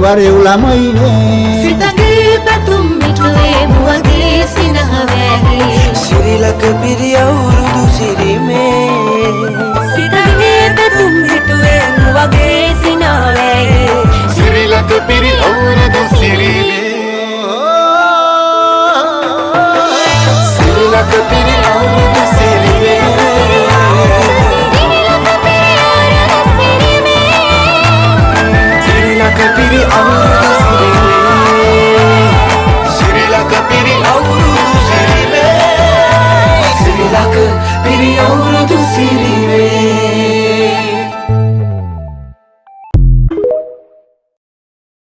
වරෙව් ළමයිනේ. සිතගේ පැතුම් මිටුවේ මුවගේ සිනහ වැහි. සිරිලක පිරි අවුරුදු සිරිමේ. සිතගේ පැතුම් හිටුවේ මුවගේ සිනහ වැහි. සිරිලක පිරි අවුරුදු සිරිමේ. සිරිලක පිරි අවුරුදු සිරිමේ. සිරිලක පිරි අවුරුදු සිරිමේ. සිරිලක පිරි අවුරුදු